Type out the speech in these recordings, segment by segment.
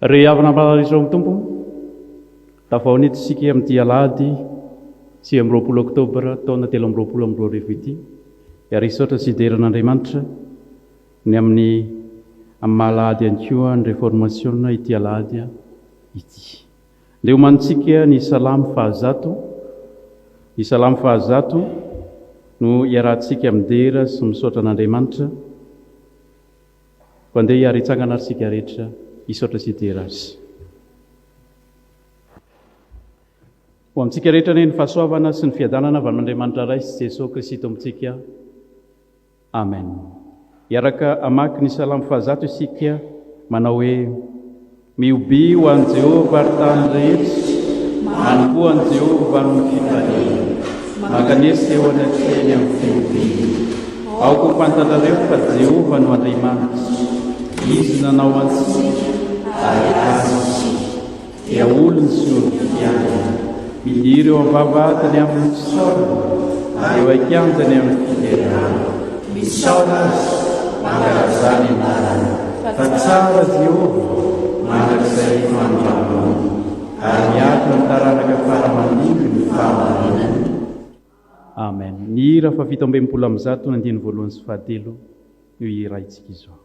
Ry havana malala ao amin'ny Tompo, tafahaona eto isika amin'ity alahady 29 oktobra taona 2023 ity, ary hisaotra sy hidera an'Andriamanitra ny amin'ny amin'ny maha alahady ihany koa ny reformasiona ity alahady ity. Ndeha homanintsika ny Salamo fahazato, ny Salamo fahazato no iarahantsika midera sy misaotra an'Andriamanitra. Koa ndeha hiara-hitsangana ary isika rehetra hisaotra sy hidera Azy. Ho amintsika rehetra anie ny fahasoavana sy ny fiadanana avy amin'Andriamanitra Ray sy Jesoa Kristy Tompontsika. Amen. Hiaraka hamaky ny Salamo fahazato isika manao hoe, Mihobihy ho an'i Jehovah ry tany rehetra, manompoa an'i Jehovah amin'ny fifaliana, mankanesa eo anatrehany amin'ny fihobiana. Aoka ho fantatrareo fa Jehovah no Andriamanitra, Izy nanao antsika ary azy isika. Dia olony sy ondry mpiandriny. Midira eo am-bavahadiny amin'ny fisaorana, ary eo an-kianjany amin'ny fiderana. Misaora Azy, mankalazà ny anarany, fa tsara Jehovah, mandrakizay ny famindram-pony, ary mihatra ny taranaka fara aman-dimby ny fahamarinany. Amen. Ny hira faha-167, andininy voalohany sy fahatelo no hiraintsika izao.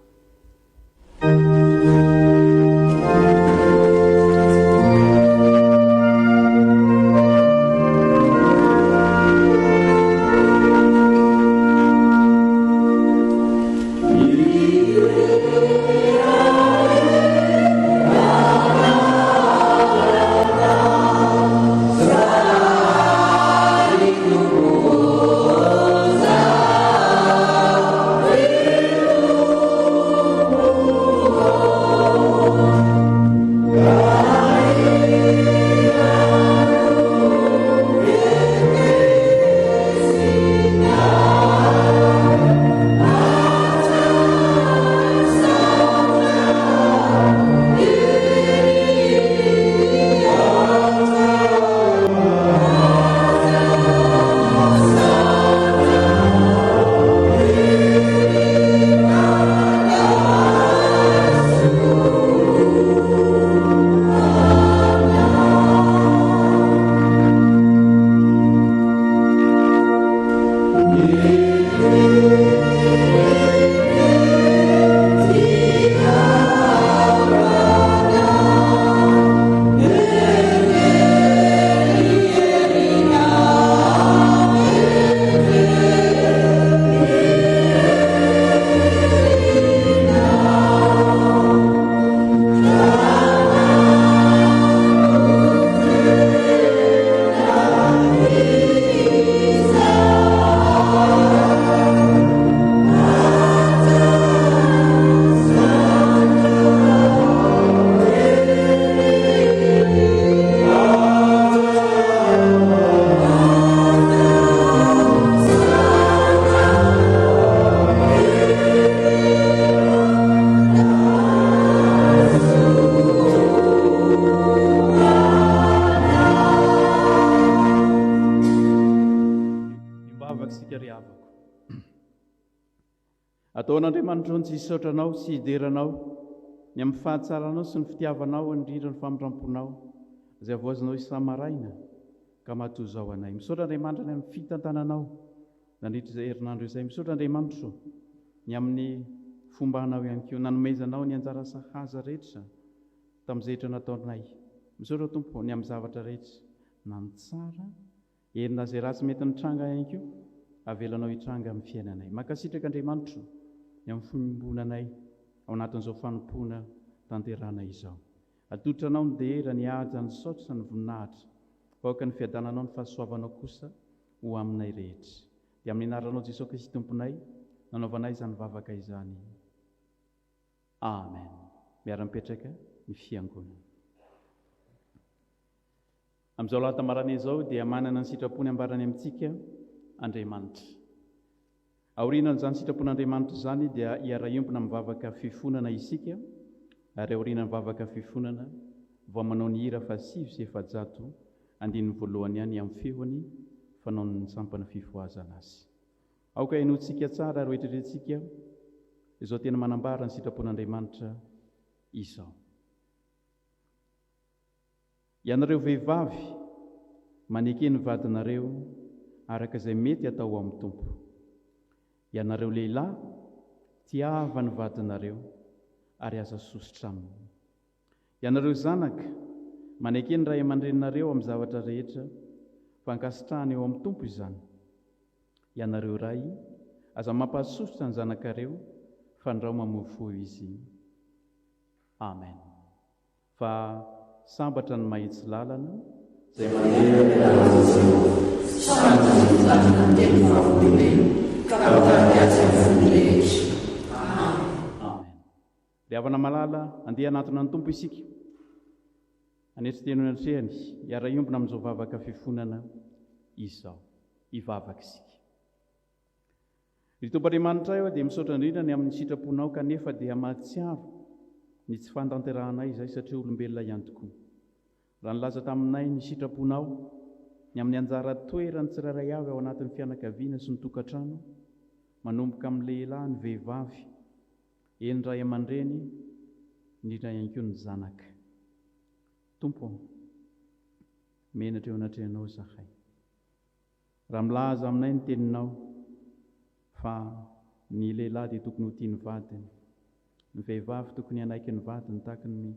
Mivavaka isika ry havako. Ataon'Andriamanitra tsy hisaotra anao sy hidera anao ny amin'ny fahatsaranao sy ny fitiavanao indrindra ny famindram-ponao izay avoazinao isa-maraina ka matoa izao anay. Misaotra Andriamanitra ny amin'ny fitantananao nandritra izay herinandro izay. Misaotra Andriamanitro ny amin'ny fombanao ihany koa nanomezanao ny anjara sahaza rehetra tamin'izay rehetra nataonay. Misaotra Tompo ny amin'ny zavatra rehetra na ny tsara Eny na izay ratsy mety nitranga ihany koa, avelanao hitranga amin'ny fiainanay. Mankasitraka Andriamanitro ny amin'ny fiombonanay ao anatin'izao fanompoana tanterahanay izao. Atolotra Anao ny dera, ny haja, ny saotra, ny voninahitra. Fa aoka ny fiadananao, ny fahasoavanao kosa ho aminay rehetra. Dia amin'ny anaranao Jesoa Kristy Tomponay nanaovanay izany vavaka izany. Amen. Miara-mipetraka ny Fiangonana. Amin'izao alahady maraina izao dia manana ny sitrapony ambarany amintsika Andriamanitra. Aorianan'izany sitrapon'Andriamanitra izany dia hiara-hiombona amin'ny vavaka fifonana isika ary aorianan'ny vavaka fifonana vao manao ny hira faha-409 andininy voalohany ihany amin'ny feony fanaon'ny sampana fifohazana azy. Aoka henointsika tsara ary hoeritreretintsika izao teny manambara ny sitrapon'Andriamanitra izao. Ianareo vehivavy, maneke ny vadinareo araka izay mety atao ao amin'ny Tompo. Ianareo lehilahy, tiava ny vadinareo ary aza sosotra aminy. Ianareo zanaka, maneke ny ray aman-dreninareo amin'ny zavatra rehetra, fa ankasitrahana eo amin'ny Tompo izany. Ianareo ray, aza mampahasosotra ny zanakareo, fandrao mamoy fo izy. Amen. Fa sambatra ny mahitsy lalana, izay mandeha ny lalan'i Jehovah. Sambatra izay mitandrina ny tenin'ny vavolombelony, ka mitady azy amin'ny fony rehetra. Amen. Amen. Ry havana malala, andeha hanatona ny Tompo isika. Hanetry tena eo anatrehany, hiara-hiombona amin'izao vavaka fifonana izao. Hivavaka isika. Ry Tompo Andriamanitray ô, dia misaotra indrindra ny amin'ny sitraponao kanefa dia mahatsiaro ny tsy fahatanterahanay izay satria olombelona ihany tokoa. Raha nilaza taminay ny sitraponao ny amin'ny anjara toeran'ny tsirairay avy ao anatin'ny fianakaviana sy ny tokantrano, manomboka amin'ny lehilahy ny vehivavy, eny ray aman-dreny, indrindra ihany koa ny zanaka. Tompo ô, menatra eo anatrehanao izahay. Raha milaza aminay ny teninao fa ny lehilahy dia tokony ho tia ny vadiny, ny vehivavy tokony hanaiky ny vadiny tahaka ny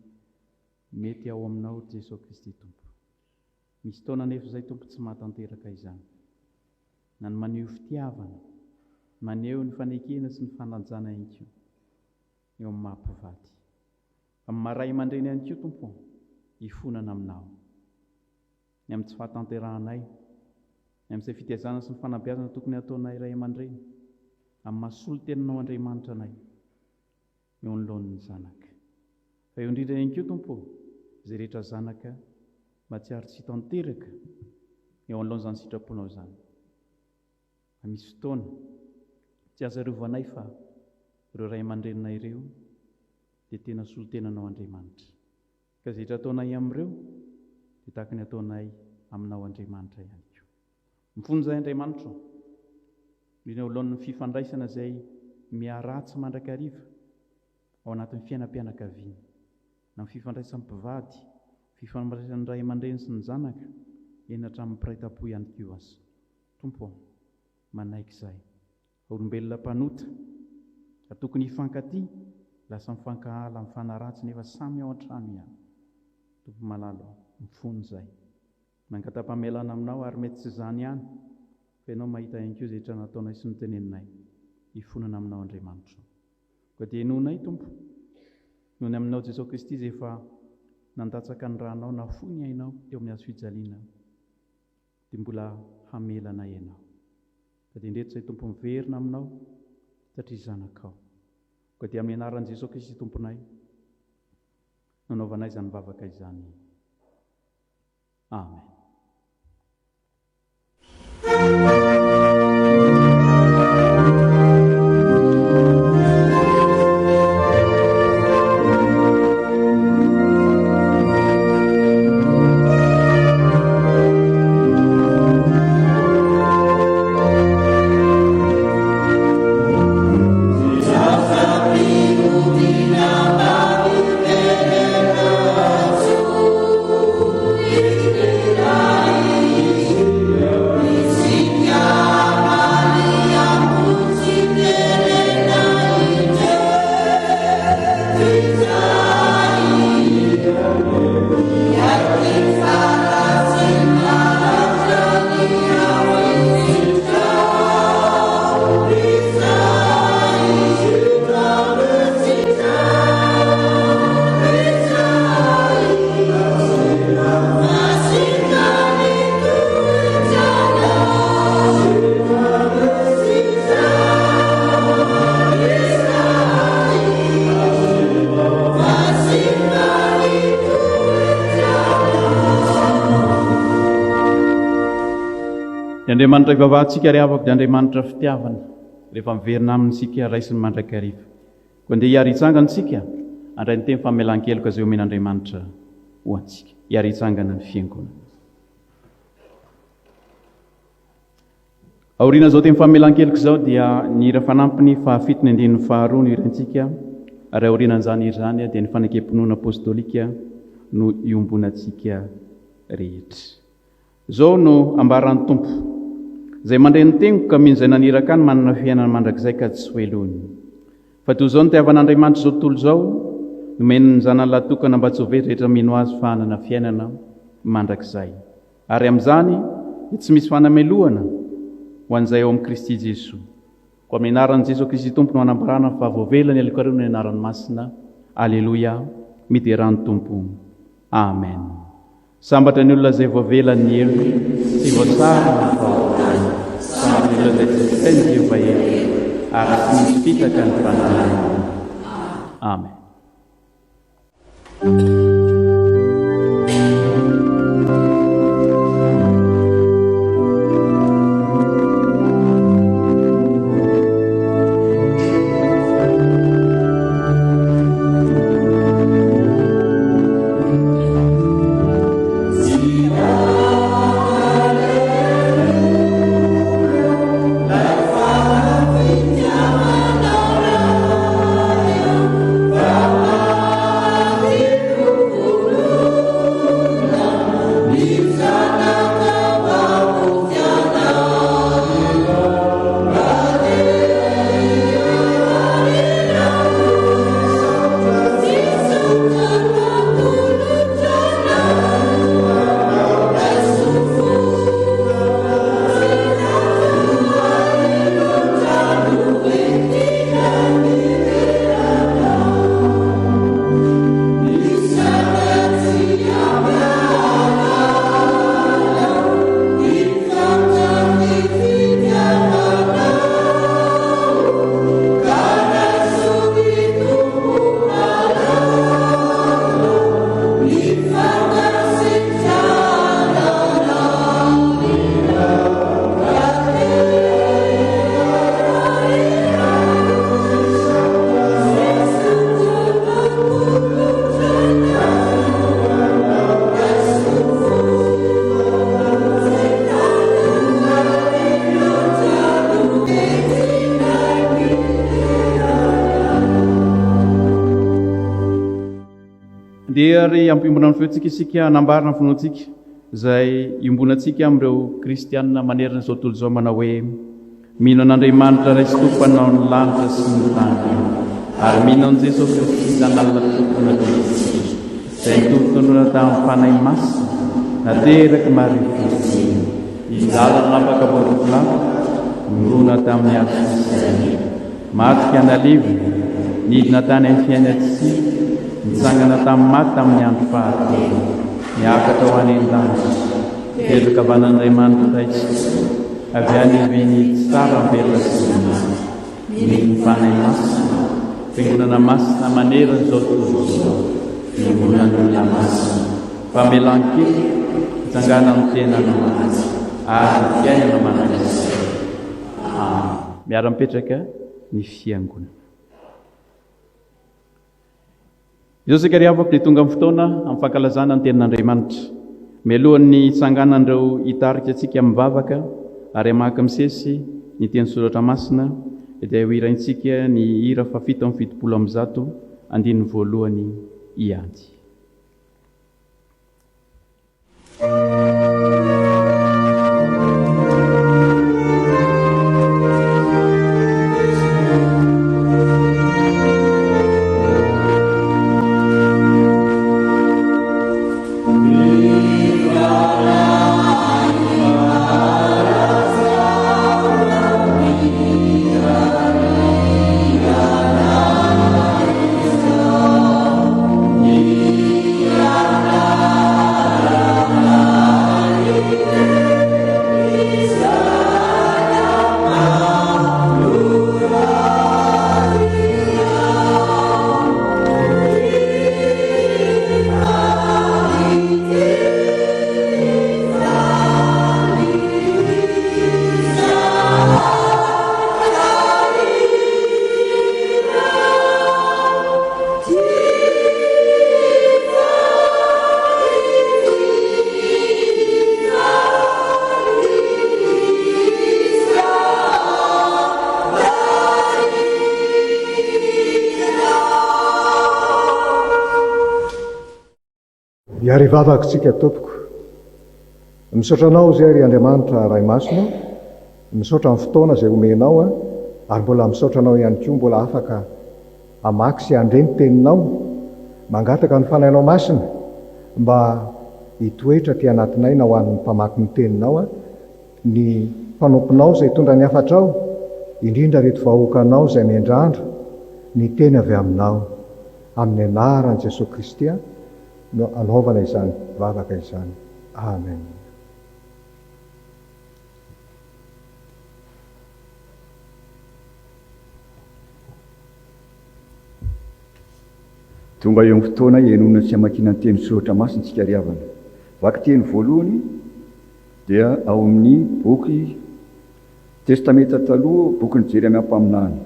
mety ao aminao ry Jesoa Kristy Tompo. Misy taona anefa izay Tompo tsy mahatanteraka izany. Na ny maneho fitiavana, maneho ny fanekena sy ny fanajana ihany koa eo amin'ny maha mpivady. Amin'ny maha ray aman-dreny ihany koa Tompo ô, hifonana aminao. Ny amin'ny tsy fahatanterahanay, ny amin'izay fitaizana sy ny fanabeazana tokony hataonay ray aman-dreny, amin'ny maha solontenanao Andriamanitra anay eo anoloan'ny zanaka. Fa eo indrindra ihany koa, Tompo ô, izay rehetra zanaka mahatsiaro tsy tanteraka eo anoloan'izany sitraponao izany. Fa misy fotoana, tsy azo arovanay fa ireo ray aman-dreninay ireo dia tena solontenanao Andriamanitra. Ka izay rehetra ataonay amin'ireo dia tahaka ny ataonay aminao Andriamanitra ihany koa. Mifona izahay Andriamanitra ô, indrindra eo anoloan'ny fifandraisana izay miharatsy mandrakariva ao anatin'ny fiainam-pianakaviana, na ny fifandraisan'ny mpivady, fifandraisan'ny ray aman-dreny sy ny zanaka, eny hatramin'ny mpiray tampo ihany koa aza. Tompo ô, manaiky izahay. Olombelona mpanota, raha tokony hifankatia, lasa mifankahala, mifanaratsy nefa samy ao an-trano ihany. Tompo malala ô, mifona izahay. Mangata-pamelana aminao ary mety tsy izany ihany fa Ianao mahita ihany koa izay rehetra nataonay sy noteneninay. Hifonana aminao Andriamanitra ô. Koa dia henoinay Tompo, noho ny aminao Jesoa Kristy izay efa nandatsaka ny ranao nafoy ny ainao teo amin'ny hazo fijaliana dia mbola hamela anay Ianao. Ka dia indreto izay Tompo miverina aminao satria zanakao. Koa dia amin'ny anaran'i Jesoa Kristy Tomponay no anaovanay izany vavaka izany. Amen. Ny Andriamanitra ivavahantsika ry havako dia Andriamanitra fitiavana, rehefa miverina aminy isika raisiny mandrakariva. Koa andeha hiara-hitsangana isika handray ny teny famelan-keloka izay omen'Andriamanitra ho antsika. Hiara-hitsangana ny fiangonana. Aorian'izao teny famelan-keloka izao dia ny hira fanampiny fahafito ny andininy faharoa no hiraintsika ary aorianan'izany hira izany dia ny fanekem-pinoana apostolika no iombonantsika. rehetra. Izao no ambaran'ny Tompo, Izay mandre ny teniko ka mino izay naniraka Ahy no manana fiainana mandrakizay ka tsy ho helohiny. Fa toy izao nitiavan'Andriamanitra izao tontolo izao, nomeny ny Zanany lahy tokana mba tsy ho very rehetra mino Azy fa hanana fiainana mandrakizay. Ary amin'izany dia tsy misy fanamelohana ho an'izay ao amin'i Kristy Jesoa. Koa amin'ny anaran'i Jesoa Kristy Tompo no anambarana fa voavela ny helokareo noho ny anarany masina. Aleloia! Miderà ny Tompo. Amen. Sambatra ny olona izay voavela ny helony sy voatsara ny fahotany. Sambatra ny olona izay tsy misaina Jehovah helony ary tsy misy fitaka ny fanahiny. Amen. Ndeha ary hampiombona ny feontsika isika hanambara ny finoantsika izay iombonantsika amin'ireo kristianina manerana izao tontolo izao manao hoe Mino an'Andriamanitra Ray sy Tompo Mpanao ny lanitra sy ny tany ary mino an'i Jesoa Kristy Zanalina Tompo natolontsika, izay nitorontoronana tamin'ny Fanahy Masina, naterak'i Maria Virjiny, nijaly nanapaka voaloboka, nirona tamin'ny hazo fisaka. Maty ka nalevina, nidina tany amin'ny fiainan-tsy hita, nitsangana tamin'ny maty tamin'ny andro fahatelo, niakatra ho any an-danitra, nipetraka havanan'Andriamanitra Ray Tsitoha, avy any ivin'ny tsara velona sy ny maty, mino ny Fanahy Masina, Fiangonana masina manerana izao tontolo izao, fiombonan'ny olona masina, famelan-keloka, fitsanganan'ny tena amin'ny maty, ary ny fiainana mandrakizay. Amen. Miara-mipetraka ny fiangonana. Izao isika ry havako dia tonga amin'ny fotoana amin'ny fankalazana ny tenin'Andriamanitra. Mialohan'ny hitsanganan'ireo hitarika antsika amin'ny vavaka ary hamaky misesy ny teny soratra masina dia ho hiraintsika ny hira fahafito amby 170 andininy voalohany ihany. Hiarivavaka isika tompoko. Misaotra Anao izay ry Andriamanitra Ray Masina, misaotra amin'ny fotoana izay omenao an, ary mbola misaotra Anao ihany koa mbola afaka hamaky sy handre ny Teninao, mangataka ny Fanahinao Masina mba hitoetra aty anatinay na ho an'ny mpamaky ny Teninao an, ny mpanomponao izay hitondra ny hafatrao, indrindra ireto vahoakanao izay miandrandra ny teny avy Aminao, amin'ny anaran'i Jesoa Kristy an. no anaovana izany vavaka izany. Amen. Tonga eo amin'ny fotoana henoina sy hamakiana ny teny soratra masina isika ry havana. Vakiteny voalohany dia ao amin'ny boky Testamenta Taloha, bokin'i Jeremia mpaminany.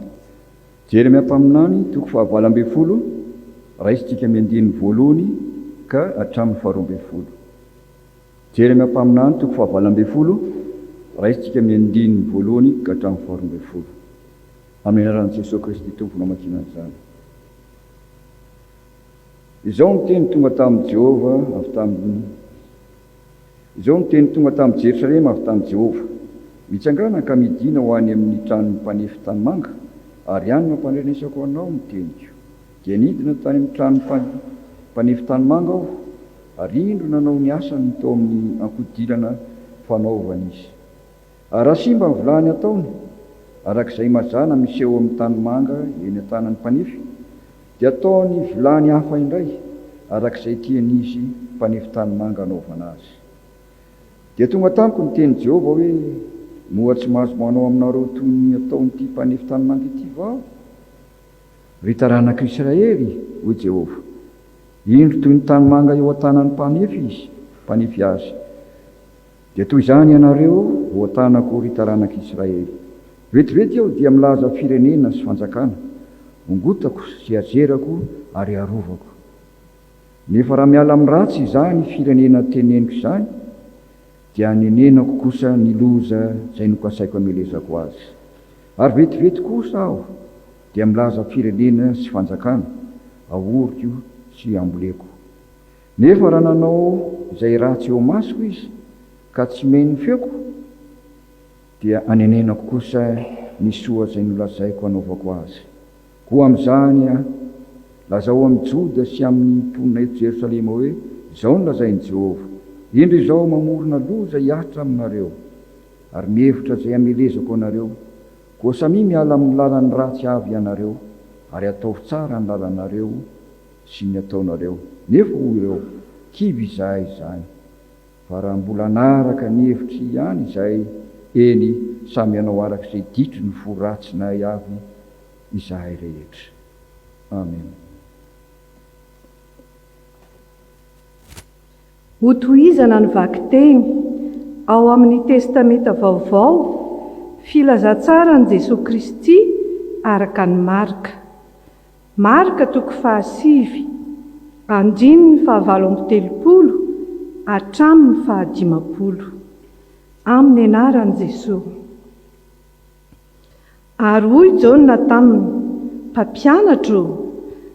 Jeremia mpaminany, toko fahavalo ambinifolo, raisintsika amin'ny andininy voalohany ka hatramin'ny faharoa ambinifolo. Jeremia mpaminany, toko fahavalo ambinifolo, raisintsika amin'ny andininy voalohany ka hatramin'ny faharoa ambinifolo. Amin'ny anaran'i Jesoa Kristy Tompo no amakiana an'izany. Izao no teny tonga tamin'i Jehovah avy tamin'i Izao no teny tonga tamin'i Jerosalema avy tamin'i Jehovah, Mitsangàna ka midìna ho any amin'ny tranon'ny mpanefy tanimanga, ary any no hampandrenesako anao ny teniko. Dia nidina tany amin'ny tranon'ny mpanefy tanimanga aho, ary indro nanao ny asany tao amin'ny ankodirana fanaovany izy. Ary raha simba ny vilany ataony, araka izay mazàna miseho amin'ny tanimanga eny an-tanan'ny mpanefy, dia ataony vilany hafa indray, araka izay tian'izy mpanefy tanimanga hanaovana azy. Dia tonga tamiko ny tenin'i Jehovah hoe, Moa tsy mahazo manao aminareo toy ny ataon'ity mpanefy tanimanga ity va aho? Ry taranak'i Israely, hoy Jehovah, indro toy ny tanimanga eo an-tanan'ny mpanefy izy, mpanefy azy. Dia toy izany ianareo, voatanako, ry taranak'i Israely. Vetivety aho dia milaza firenena sy fanjakana, ongotako sy azerako ary arovako. Nefa raha miala amin'ny ratsy izany firenena teneniko izany, dia hanenenako kosa ny loza izay nokasaiko hamelezako azy. Ary vetivety kosa aho dia milaza firenena sy fanjakana, ahoriko sy amboleko. Nefa raha nanao izay ratsy eo imasoko izy, ka tsy mino ny feoko, dia anenenako kosa ny soa izay nolazaiko hanaovako azy. Koa amin'izany, lazao amin'i Joda sy amin'ny mponina eto Jerosalema hoe, 'Izao no lazain'i Jehovah, Indro izaho mamorona loza hihatra aminareo, ary mihevitra izay hamelezako anareo. Koa samia miala amin'ny lalan'ny ratsy avy ianareo, ary ataovy tsara ny lalanareo sy ny ataonareo. Nefa hoy ireo, Kivy izahay izany. Fa raha mbola hanaraka ny hevitry ihany izahay, eny, samy hanao araka izay ditry ny fo ratsinay avy izahay rehetra. Amena. Hotohizana ny vakiteny ao amin'ny Testamenta Vaovao, Filazantsaran'i Jesoa Kristy araka an'i Marka. Marka toko fahasivy, andininy fahavalo amby telopolo hatramin'ny fahadimampolo. Amin'ny anaran'i Jesoa. Ary hoy Jaona taminy, Mpampianatra ô,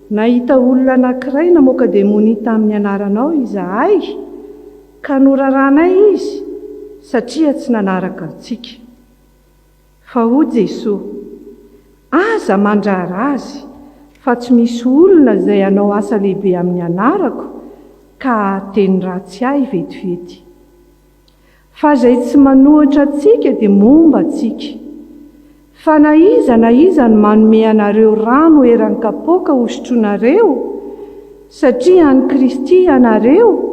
nahita olona anankiray namoaka demonia tamin'ny anaranao izahay, ka noraranay izy, satria tsy nanaraka antsika. Fa hoy Jesoa, Aza mandrara azy, fa tsy misy olona izay hanao asa lehibe amin'ny anarako ka hahateny ratsy ahy vetivety. Fa izay tsy manohitra antsika dia momba antsika. Fa na iza na iza no manome anareo rano eran'ny kapoaka hosotroinareo, satria an'i Kristy ianareo,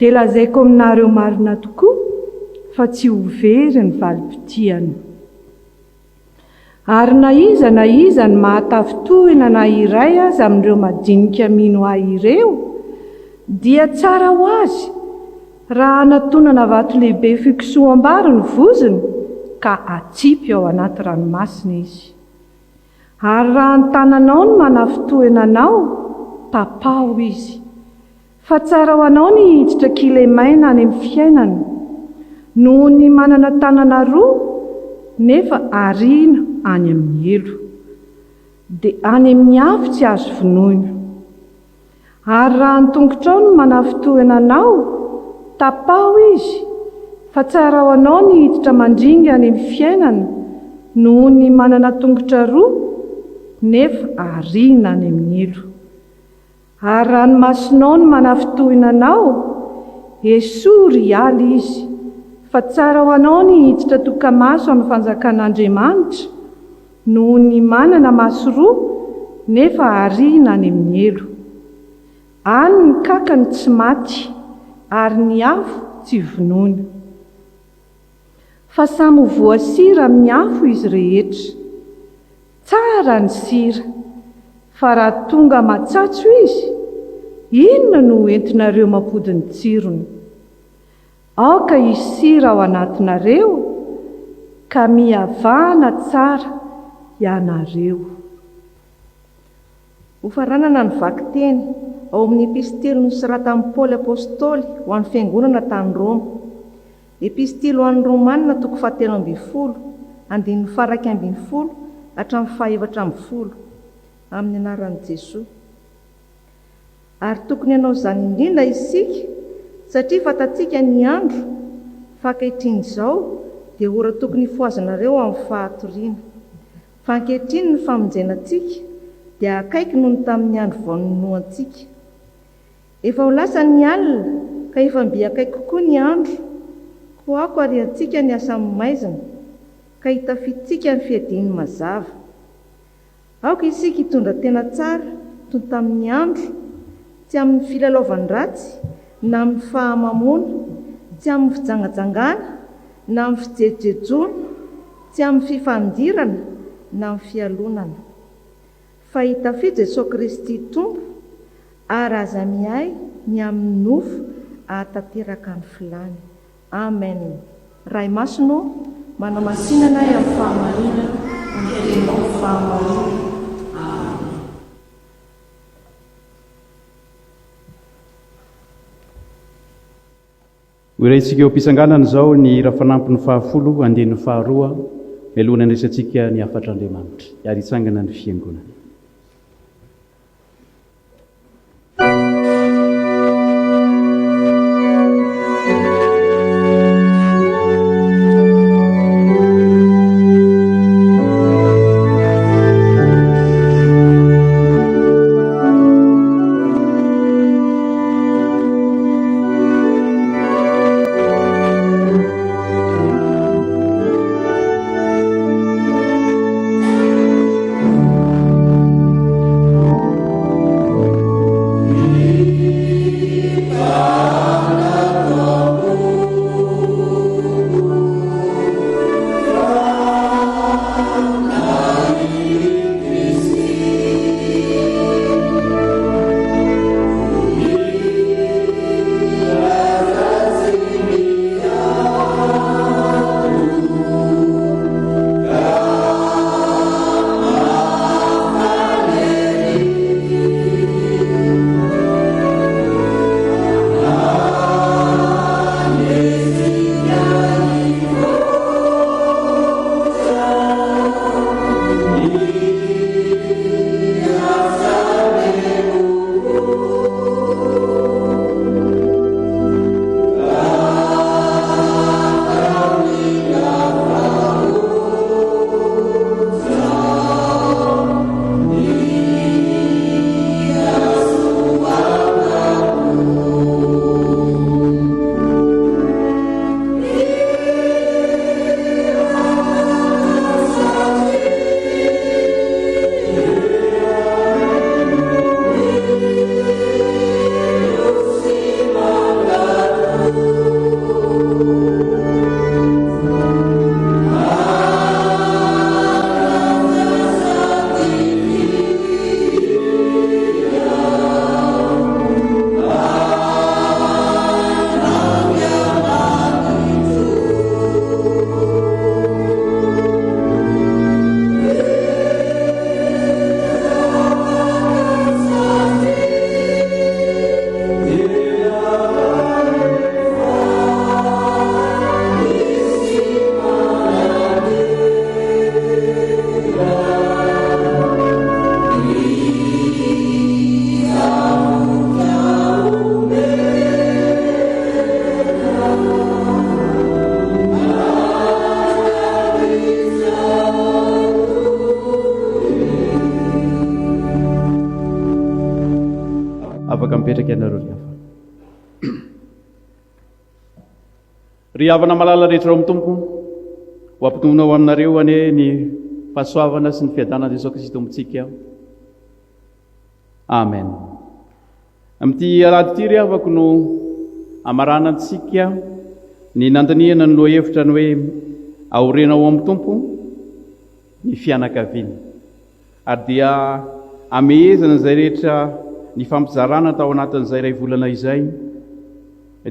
dia lazaiko aminareo marina tokoa fa tsy ho very ny valim-pitiany. Ary na iza na iza no mahatafintohina na iray aza amin'ireo madinika mino Ahy ireo, dia tsara ho azy raha anatonana vato lehibe fikosoham-bary ny vozony ka atsipy ao anaty ranomasina izy. Ary raha ny tananao no manafintohina anao, tapaho izy. Fa tsara ho anao ny hiditra kilemaina any amin'ny fiainana, noho ny manana tanana roa nefa ariana any amin'ny helo, dia any amin'ny afo tsy azo vonoina. Ary raha ny tongotrao no manafintohina anao, tapaho izy. Fa tsara ho anao ny hiditra mandringa any amin'ny fiainana noho ny manana tongotra roa nefa ariana any amin'ny helo. Ary raha ny masonao no manafintohina anao, esory hiala izy, fa tsara ho anao ny hiditra toka-maso amin'ny fanjakan'Andriamanitra noho ny manana maso roa nefa ariana any amin'ny helo. Any ny kakany tsy maty, ary ny afo tsy vonoina. Fa samy ho voasira amin'ny afo izy rehetra. Tsara ny sira, fa raha tonga matsatso izy, inona no ho entinareo mampody ny tsirony? Aoka hisy sira ao anatinareo, ka mihavana tsara ianareo. Hofaranana ny vakiteny ao amin'ny epistily nosoratan'i Paoly Apostoly ho an'ny fiangonana tany Roma. Epistily ho an'ny Romana toko fahatelo ambin'ny folo, andininy faha-iraika ambin'ny folo hatramin'ny faha-efatra ambin'ny folo. Amin'ny anaran'i Jesoa. Ary tokony hanao izany indrindra isika satria fantatsika ny andro, fa ankehitriny izao dia ora tokony hifohazanareo amin'ny fahatoriana. Fa ankehitriny ny famonjena antsika dia akaiky noho ny tamin'ny andro vao ninoantsika. Efa ho lasa ny alina ka efa mby akaiky kokoa ny andro, koa aoka hariantsika ny asan'ny maizina, ka hitafiantsika ny fiadian'ny mazava. Aoka isika hitondra tena tsara toy ny tamin'ny andro, tsy amin'ny filalaovan-dratsy, na amin'ny fahamamoana, tsy amin'ny fijangajangana, na amin'ny fijejojejoana, tsy amin'ny fifandirana, na amin'ny fialonana. Fa hitafio Jesoa Kristy Tompo, ary aza miahy ny amin'ny nofo ahatanteraka ny filàny. Amen. Ray Masina ô, manamasina anay amin'ny fahamarinana, ny Teninao no fahamarinana. Amen. Hohiraintsika eo am-pitsanganana izao ny hira fanampiny fahafolo, andininy faharoa, mialoha ny handraisantsika ny hafatr'Andriamanitra. Ary hitsangana ny Fiangonana. Afaka mipetraka ianareo ry havana. Ry havana malala rehetra ao amin'ny Tompo, ho ampitomboina ho aminareo anie ny fahasoavana sy ny fiadanan'i Jesoa Kristy Tompontsika. Amen. Amin'ity alahady ity ry havako no amaranantsika ny nandinihana ny lohahevitra ny hoe aorena ao amin'ny Tompo ny fianakaviana. Ary dia amehezana izay rehetra nifampizarana tao anatin'izay iray volana izay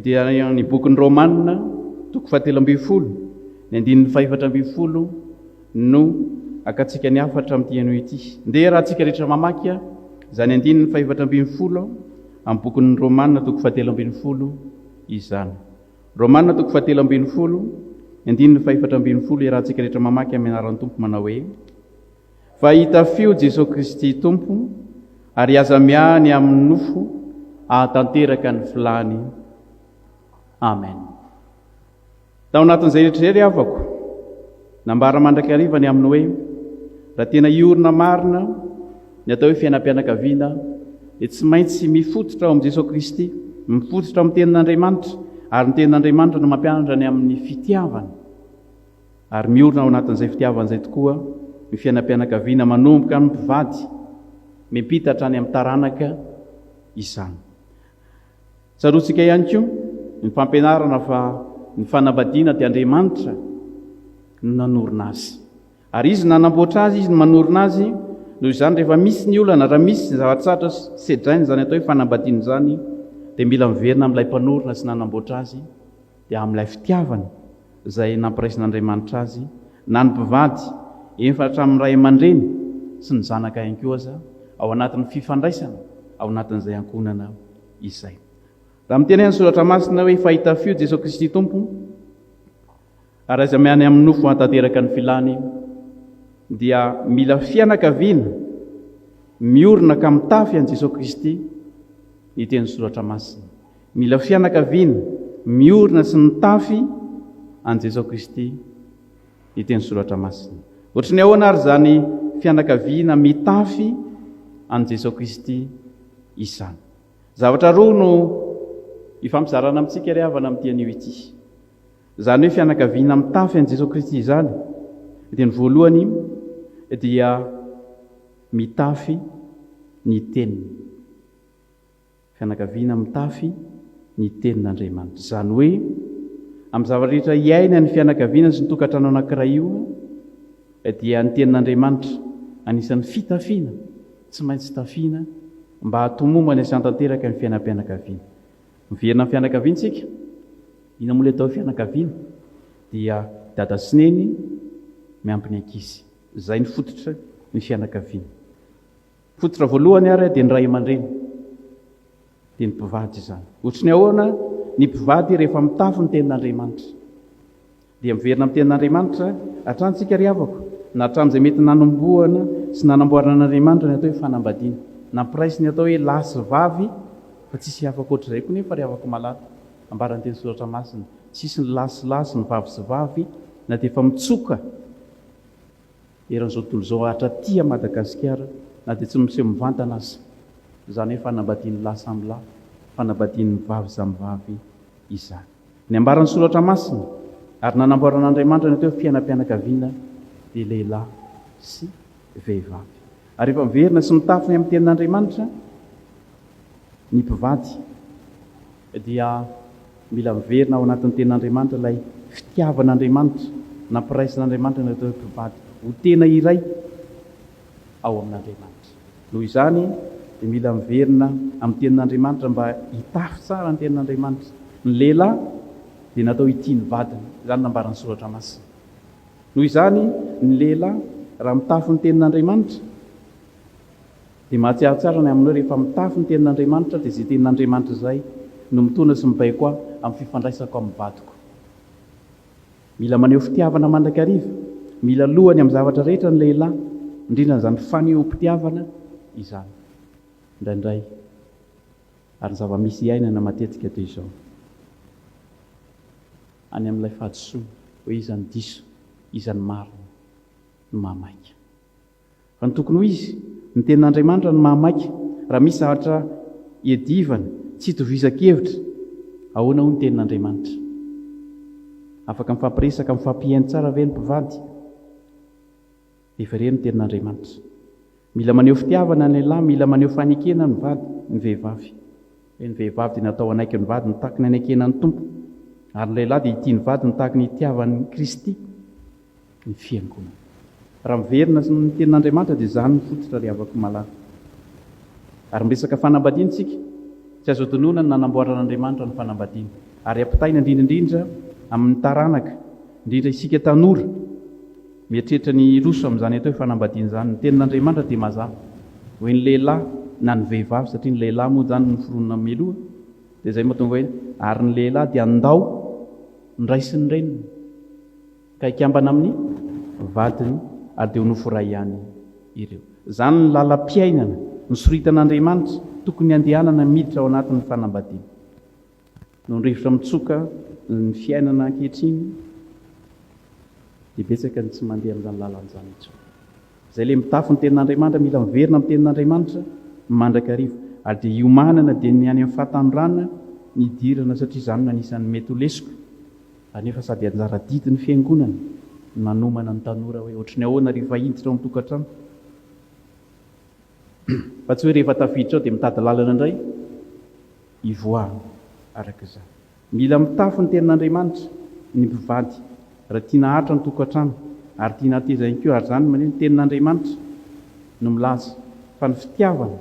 dia ny bokin'ny Romana toko fahatelo ambin'ny folo ny andininy fahefatra ambin'ny folo no akantsika ny hafatra amin'ity anio ity. Ndeha raha antsika rehetra mamaky izany andininy fahefatra ambin'ny folo amin'ny bokin'ny Romana toko fahatelo ambin'ny folo izany. Romana toko fahatelo ambin'ny folo ny andininy fahefatra ambin'ny folo iarahantsika rehetra mamaky amin'ny anaran'ny Tompo manao hoe Fa hitafio Jesoa Kristy Tompo ary aza miahy ny amin'ny nofo hahatanteraka ny filàny. Amen. Tao anatin'izay rehetra izay ry havako, nambara mandrakariva ny amin'ny hoe raha tena hiorina marina ny atao hoe fiainam-pianakaviana dia tsy maintsy mifototra ao amin'i Jesoa Kristy, mifototra amin'ny tenin'Andriamanitra ary ny tenin'Andriamanitra no mampianatra ny amin'ny fitiavana. Ary miorina ao anatin'izay fitiavana izay tokoa ny fiainam-pianakaviana manomboka amin'ny mpivady, miampita hatrany amin'ny taranaka izany. Tsaroantsika ihany koa ny fampianarana fa ny fanambadiana dia Andriamanitra no nanorina azy. Ary Izy nanamboatra azy, Izy no manorina azy, noho izany rehefa misy ny olana, raha misy ny zava-tsarotra sedraina izany atao hoe fanambadiana izany, dia mila miverina amin'ilay mpanorina sy nanamboatra azy, dia amin'ilay fitiavana izay nampiraisin'Andriamanitra azy, na ny mpivady, eny fa hatramin'ny ray aman-dreny sy ny zanaka ihany koa aza, ao anatin'ny fifandraisana ao anatin'izay ankohonana izay. Raha miteny ny Soratra Masina hoe fa hitafio Jesoa Kristy Tompo, ary aiza miany amin'ny nofo hahatanteraka ny filany, dia mila fianakaviana miorina ka mitafy an'i Jesoa Kristy ny teny Soratra Masina. Mila fianakaviana miorina sy mitafy an'i Jesoa Kristy ny teny Soratra Masina. Ohatry ny ahoana ary izany fianakaviana mitafy an'i Jesoa Kristy izany? Zavatra roa no ifampizarana amintsika ry havana amin'ity anio ity. Izany hoe fianakaviana mitafy an'i Jesoa Kristy izany dia ny voalohany dia mitafy ny teniny. Fianakaviana mitafy ny Tenin'Andriamanitra. Izany hoe, amin'ny zavatra rehetra iainan'ny fianakaviana sy ny tokantrano anankiray io, dia ny Tenin'Andriamanitra anisan'ny fitafiana tsy maintsy tafiana mba hahatomombana sy hahatanteraka ny fiainam-pianakaviana. Miverina amin'ny fianakaviana isika. Inona moa ilay atao hoe fianakaviana? Dia dada sy neny miampy ny ankizy. Izay ny fototra ny fianakaviana. Fototra voalohany ary dia ny ray aman-dreny, dia ny mpivady izany. Ohatry ny ahoana ny mpivady rehefa mitafy ny tenin'Andriamanitra? Dia miverina amin'ny tenin'Andriamanitra hatrany tsika ry havako, na hatramin'izay mety nanombohana sy nanamboaran'Andriamanitra ny atao hoe fanambadiana. Nampiraisiny atao hoe lahy sy vavy fa tsisy hafa ankoatr'izay koa nefa ry havako malala. Ambaran'ny teny soratra masina, tsisy ny lahy sy lahy sy ny vavy sy vavy na dia efa mitsoka eran'izao tontolo izao hatraty a Madagasikara na dia tsy miseho mivantana aza izany hoe fanambadian'ny lahy samy lahy, fanambadian'ny vavy samy vavy izany. Ny ambaran'ny Soratra Masina ary nanamboaran'Andriamanitra ny atao hoe fiainam-pianakaviana dia lehilahy sy vehivavy. Ary rehefa miverina sy mitafy ny amin'ny tenin'Andriamanitra ny mpivady dia mila miverina ao anatin'ny Tenin'Andriamanitra ilay fitiavan'Andriamanitra, nampiraisin'Andriamanitra ny atao hoe mpivady ho tena iray ao amin'Andriamanitra. Noho izany dia mila miverina amin'ny Tenin'Andriamanitra mba hitafy tsara ny Tenin'Andriamanitra. Ny lehilahy dia natao hitia ny vadiny, izany nambaran'ny Soratra Masina. Noho izany ny lehilahy raha mitafy ny Tenin'Andriamanitra, Dia mahatsiaro tsara ny amin'ny hoe rehefa mitafy ny tenin'Andriamanitra dia izay tenin'Andriamanitra izay no mitondra sy mibaiko ahy amin'ny fifandraisako amin'ny vadiko. Mila maneho fitiavana mandrakariva, mila lohany amin'ny zavatra rehetra ny lehilahy, indrindra an'izany fanehoam-pitiavana izany indraindray ary ny zava-misy iainana matetika dia izao. Any amin'ilay fahadisoana hoe iza no diso, iza no marina no mahamaika. Fa ny tokony ho izy, ny tenin'Andriamanitra no mahamaika. Raha misy zavatra Iadivana, tsy itovizan-kevitra. Ahoana hoy ny Tenin'Andriamanitra? Afaka mifampiresaka, mifampihaino tsara ve ny mpivady? Hevereno ny Tenin'Andriamanitra. Mila maneho fitiavana ny lehilahy, mila maneho fanekena ny vady, ny vehivavy. Hoe ny vehivavy dia natao hanaiky ny vadiny tahaka ny hanekena ny Tompo, ary ny lehilahy dia hitia ny vadiny tahaka ny hitiavan'i Kristy ny Fiangonana. Raha miverina ny Tenin'Andriamanitra dia izany no fototra ry havako malala. Ary miresaka fanambadiana isika, tsy azo adinoina ny nanamboaran'Andriamanitra ny fanambadiana, ary ampitaina indrindra indrindra amin'ny taranaka, indrindra isika tanora, Mieritreritra ny hiroso amin'izany atao hoe fanambadiana izany. Ny tenin'Andriamanitra dia mazava. Hoe ny lehilahy na ny vehivavy, satria ny lehilahy moa izany no noforonina mialoha, dia izay mahatonga hoe ary ny lehilahy dia handao ny ray sy ny reniny ka hikambana amin'ny vadiny ary dia ho nofo iray ihany ireo. Izany ny lalam-piainana nosoritan'Andriamanitra tokony handehanana miditra ao anatin'ny fanambadiana. Noho ny rivotra mitsoka ny fiainana ankehitriny dia betsaka ny tsy mandeha amin'izany lalana izany intsony. Izay ilay mitafy ny tenin'Andriamanitra, mila miverina amin'ny tenin'Andriamanitra mandrakariva. Ary dia hiomanana dia ny any amin'ny fahatanorana ny hidirana satria izany no anisan'ny mety ho lesoka. Anefa sady anjara adidin'ny fiangonana ny manomana ny tanora hoe ohatry ny ahoana rehefa hiditra ao an-tokantrano. Fa tsy hoe rehefa tafiditra ao dia mitady lalana indray hivoahana araka izany. Mila mitafy ny tenin'Andriamanitra ny mpivady raha tiana haharitra ny tokantrano ary tiana hateza ihany koa ary izany maneno ny tenin'Andriamanitra no milaza fa ny fitiavana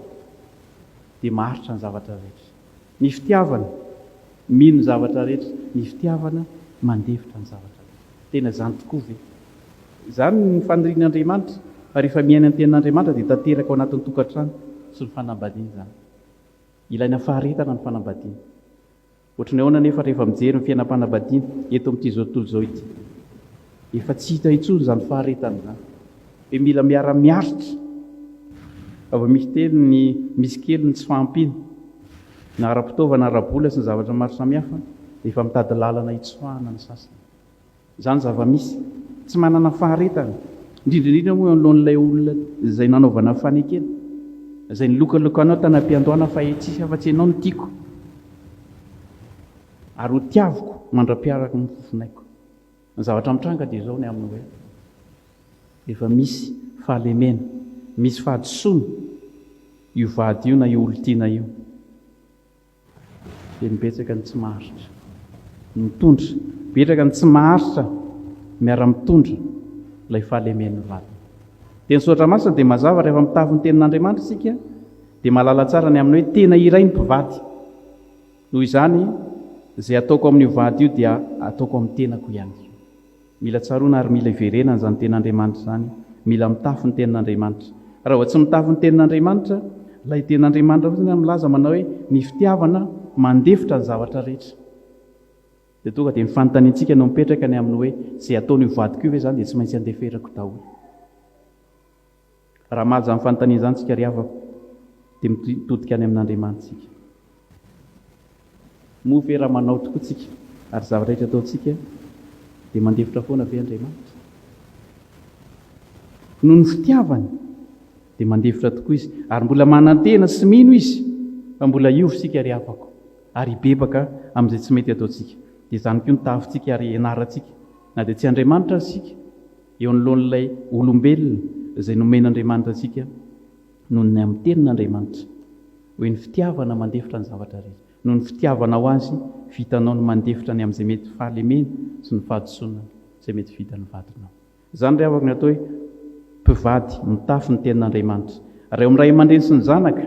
dia maharitra ny zavatra rehetra. Ny fitiavana mino ny zavatra rehetra, ny fitiavana mandefitra ny zavatra rehetra. Tena izany tokoa ve? Izany ny fanirian'Andriamanitra fa rehefa miaina ny tenin'Andriamanitra dia tanteraka ao anatin'ny tokantrano sy ny fanambadiana izany. Ilaina faharetana ny fanambadiana. Ohatry ny ahoana anefa rehefa mijery ny fiainam-panambadiana eto amin'ity izao tontolo izao ity? Efa tsy hita intsony izany faharetana izany. Hoe mila miara-miaritra. Fa vao misy teny ny misy kely ny tsy fahampiana, na ara-pitaovana, ara-bola sy ny zavatra maro samihafa, dia efa mitady lalana hitsoahana ny sasany. Izany zava-misy. Tsy manana faharetana. Indrindra indrindra moa eo anoloan'ilay olona izay nanaovana fanekena. Izay nilokalokanao tany am-piandohana fa tsisy afa-tsy ianao no tiako. Ary ho tiaviko mandra-piarako ny fofonaiko. Ny zavatra mitranga dia izao ny amin'ny hoe efa misy fahalemena, misy fahadisoana io vady io na io olon-tiana io. Dia ny betsaka ny tsy maharitra mitondra, betraka ny tsy maharitra miara-mitondra ilay fahalemen'ny vadiny. Dia ny soratra masina dia mazava rehefa mitafy ny tenin'Andriamanitra isika dia mahalala tsara ny amin'ny hoe tena iray ny mpivady. Noho izany, izay ataoko amin'io vady io dia ataoko amin'ny tenako ihany koa. Mila tsaroana ary mila iverenana izany tenin'Andriamanitra izany, mila mitafy ny tenin'Andriamanitra. Raha vao tsy mitafy ny tenin'Andriamanitra, ilay tenin'Andriamanitra fotsiny milaza manao hoe ny fitiavana mandefitra ny zavatra rehetra. Dia tonga dia ny fanontaniantsika no mipetraka ny amin'ny hoe izay ataon'io vadiko io ve izany dia tsy maintsy andeferako daholo. Raha hamaly izany fanontaniana izany isika ry havako, dia mitodika any amin'Andriamanitra isika. Moa ve raha manao tokoa tsika, ary zavatra rehetra ataontsika, dia mandefitra foana ve Andriamanitra? Noho ny fitiavany, dia mandefitra tokoa Izy, ary mbola manantena sy mino Izy fa mbola hiova isika ry havako, ary hibebaka amin'izay tsy mety ataontsika. Dia izany koa ny tahafintsika ary ianarantsika, na dia tsy Andriamanitra aza isika, eo anoloan'ilay olombelona izay nomen'Andriamanitra antsika noho ny amin'ny tenin'Andriamanitra, hoe ny fitiavana mandefitra ny zavatra rehetra. Noho ny fitiavanao azy, vitanao ny mandefitra ny amin'izay mety fahalemena sy ny fahadisoana izay mety vitan'ny vadinao. Izany ry havako ny atao hoe mpivady mitafy ny tenin'Andriamanitra. Raha eo amin'ny ray aman-dreny sy ny zanaka,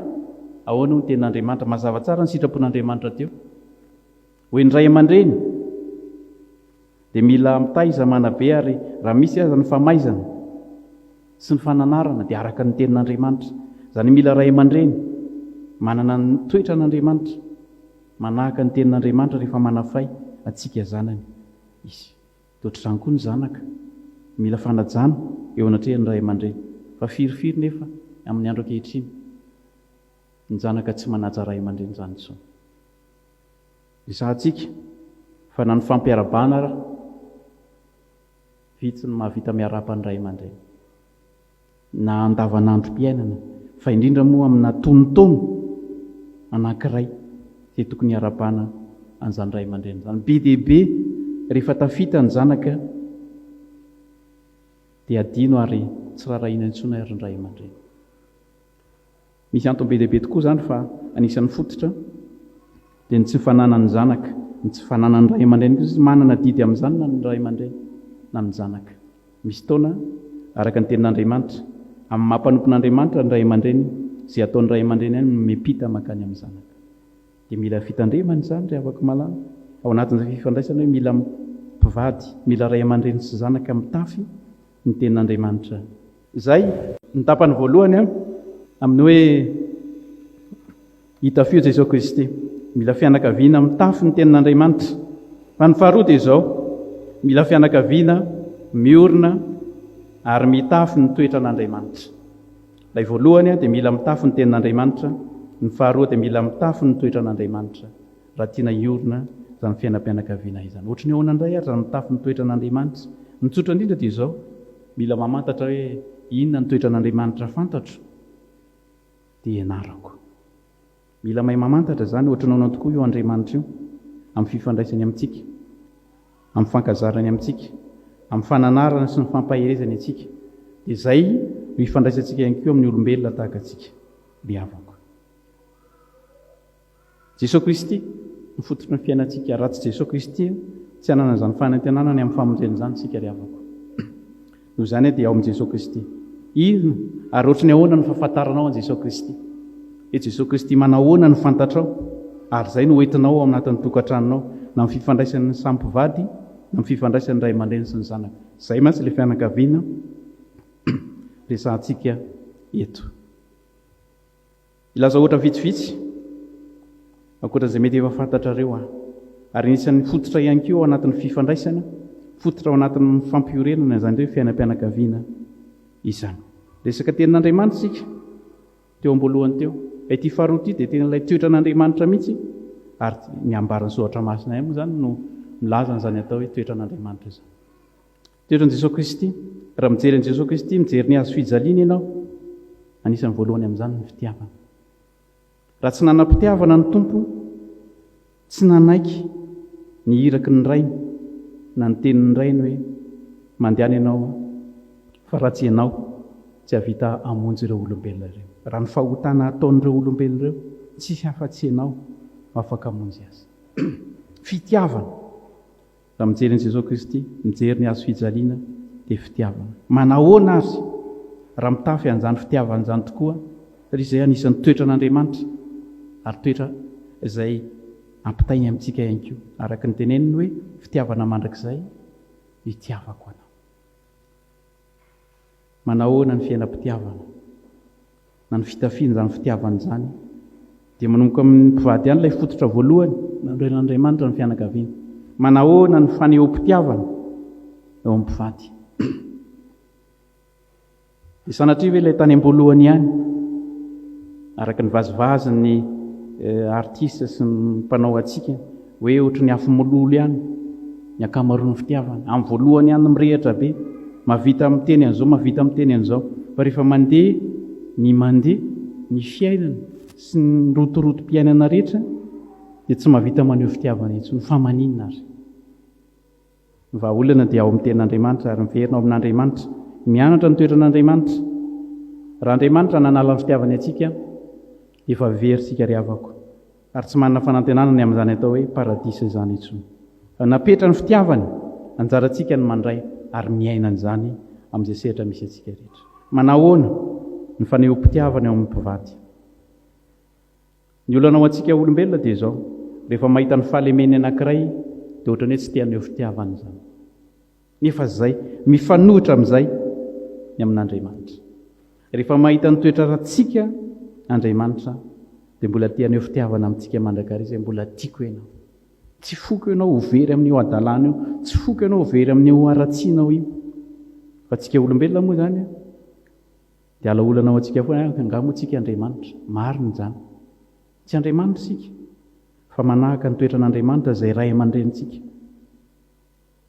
ahoana hoy ny tenin'Andriamanitra? Mazava tsara ny sitrapon'Andriamanitra teo. Hoe ny ray aman-dreny dia mila mitaiza, manabe ary raha misy aza ny famaizana sy ny fananarana dia araka ny tenin'Andriamanitra. Izany hoe mila ray aman-dreny manana ny toetran'Andriamanitra, manahaka ny tenin'Andriamanitra rehefa manafay antsika zanany izy. Dia ohatr'izany koa ny zanaka, mila fanajana eo anatrehan'ny ray aman-dreny. Fa firifiry nefa amin'ny andro ankehitriny ny zanaka tsy manaja ray aman-dreny izany intsony. Resahantsika fa na ny fampiarabana ara vitsy ny mahavita miarahaba ny ray aman-dreny. Na andavanandrom-piainana, fa indrindra moa amina tonotono. anankiray izay tokony hiarabana an'izany ray aman-dreny izany. Be dia be rehefa tafita ny zanaka dia adino ary tsy rarahina intsony ary ny ray aman-dreny. Misy antony be dia be tokoa izany fa anisan'ny fototra dia ny tsy fananan'ny zanaka, ny tsy fananan'ny ray aman-dreny koa satria manana adidy amin'izany na ny ray aman-dreny na ny zanaka. Misy taona, araka ny tenin'Andriamanitra, amin'ny maha mpanompon'Andriamanitra ny ray aman-dreny, izay ataon'ny ray aman-dreny ihany no miampita mankany amin'ny zanaka. Dia mila fitandremana izany ry havako malala, ao anatin'izay fifandraisana hoe mila mpivady, mila ray aman-dreny sy zanaka mitafy ny tenin'Andriamanitra. Izay ny tapany voalohany amin'ny hoe hitafio Jesoa Kristy. Mila fianakaviana mitafy ny tenin'Andriamanitra. Fa ny faharoa dia izao, mila fianakaviana miorina ary mitafy ny toetran'Andriamanitra. Ilay voalohany dia mila mitafy ny tenin'Andriamanitra, ny faharoa dia mila mitafy ny toetran'Andriamanitra. Raha tiana hiorina izany fiainam-pianakaviana izany. Ohatry ny ahoana indray ary raha mitafy ny toetran'Andriamanitra? Ny tsotra indrindra dia izao, mila mamantatra hoe inona ny toetran'Andriamanitra fantatro dia ianarako. Mila mahay mamantatra izany ohatry ny ahoana tokoa io Andriamanitra io amin'ny fifandraisany amintsika, amin'ny fankazarany amintsika, amin'ny fananarana sy ny fampaherezany antsika. Dia izay no ifandraisantsika ihany koa amin'ny olombelona tahaka antsika, ry havako. Jesoa Kristy no fototry ny fiainantsika, raha tsy Jesoa Kristy tsy hanana izany fanantenana ny amin'ny famonjena izany isika ry havako. Noho izany dia ao amin'i Jesoa Kristy. Inona ary ohatry ny ahoana no fahafantaranao an'i Jesoa Kristy? Hoe Jesoa Kristy manahoana no fantatrao ary izay no hoentinao ao anatin'ny tokantranonao na amin'ny fifandraisan'ny samy mpivady na amin'ny fifandraisan'ny ray aman-dreny sy ny zanaka. Izay mantsy ilay fianakaviana resahantsika eto. Hilaza ohatra vitsivitsy, ankoatra izay mety efa fantatrareo aho. Ary anisan'ny fototra ihany koa ao anatin'ny fifandraisana, fototra ao anatin'ny fampiorenana izany hoe fiainam-pianakaviana izany. Resaka tenin'Andriamanitra isika teo am-boalohany teo. Ity faharoa ity dia tena ilay toetran'Andriamanitra mihitsy, ary ny ambaran'ny Soratra Masina ihany moa izany no milaza an'izany atao hoe toetran'Andriamanitra izany. Toetran'i Jesoa Kristy. Raha mijery an'i Jesoa Kristy, mijery ny hazo fijaliana ianao, anisan'ny voalohany amin'izany ny fitiavana. Raha tsy nanam-pitiavana ny Tompo, tsy nanaiky ny iraky ny Rainy na ny tenin'ny Rainy hoe, Mandehana ianao fa raha tsy ianao tsy hahavita hamonjy ireo olombelona ireo. Raha ny fahotana ataon'ireo olombelona ireo, tsisy afa-tsy ianao no afaka hamonjy azy. Fitiavana. Raha mijery an'i Jesoa Kristy, mijery ny hazo fijaliana dia fitiavana. Manahoana ary raha mitafy an'izany fitiavana izany tokoa, satria izay anisan'ny toetran'Andriamanitra ary toetra izay ampitainy amintsika ihany koa, araka ny teneniny hoe fitiavana mandrakizay no itiavako anao. Manahoana ny fiainam-pitiavana na ny fitafiana izany fitiavana izany? Dia manomboka amin'ny mpivady ihany ilay fototra voalohany nanorenan'Andriamanitra ny fianakaviana. Manahoana ny fanehoam-pitiavana eo amin'ny mpivady? Dia sanatria ve ilay tany am-boalohany ihany, araka ny vazivazin'ny artiste sy ny mpanao hatsiaka, hoe ohatry ny afo mololo ihany ny ankamaroan'ny fitiavana. Amin'ny voalohany ihany mirehitra be, mahavita miteny an'izao, mahavita miteny an'izao. Fa rehefa mandeha ny mandeha, ny fiainana sy ny rotorotom-piainana rehetra dia tsy mahavita maneho fitiavana intsony. Fa maninona ary? Ny vahaolana dia ao amin'ny Tenin'Andriamanitra ary miverina ao amin'Andriamanitra, mianatra ny toetran'Andriamanitra. Raha Andriamanitra nanala ny fitiavany antsika, efa very isika ry havako, ary tsy manana fanantenana ny amin'izany atao hoe paradisa izany intsony. Fa napetra ny fitiavany, anjarantsika ny mandray ary miaina an'izany amin'izay sehatra misy antsika rehetra. Manahoana ny fanehoam-pitiavana eo amin'ny mpivady? Ny olana ho antsika olombelona dia izao, rehefa mahita ny fahalemen'ny anankiray dia ohatran'ny hoe tsy te haneho fitiavana izany. Nefa izay, mifanohitra amin'izay ny amin'Andriamanitra. Rehefa mahita ny toetra ratsika Andriamanitra dia mbola te haneho fitiavana amintsika mandrakariva izay mbola tiako ianao. Tsy foko ianao ho very amin'io hadalana io, tsy foko ianao ho very amin'io haratsianao io. Fa antsika olombelona moa izany Dia ala olana ho antsika foana hoe angaha moa tsika Andriamanitra? Marina izany. Tsy Andriamanitra isika, fa manahaka ny toetran'Andriamanitra izay Ray aman-dRenintsika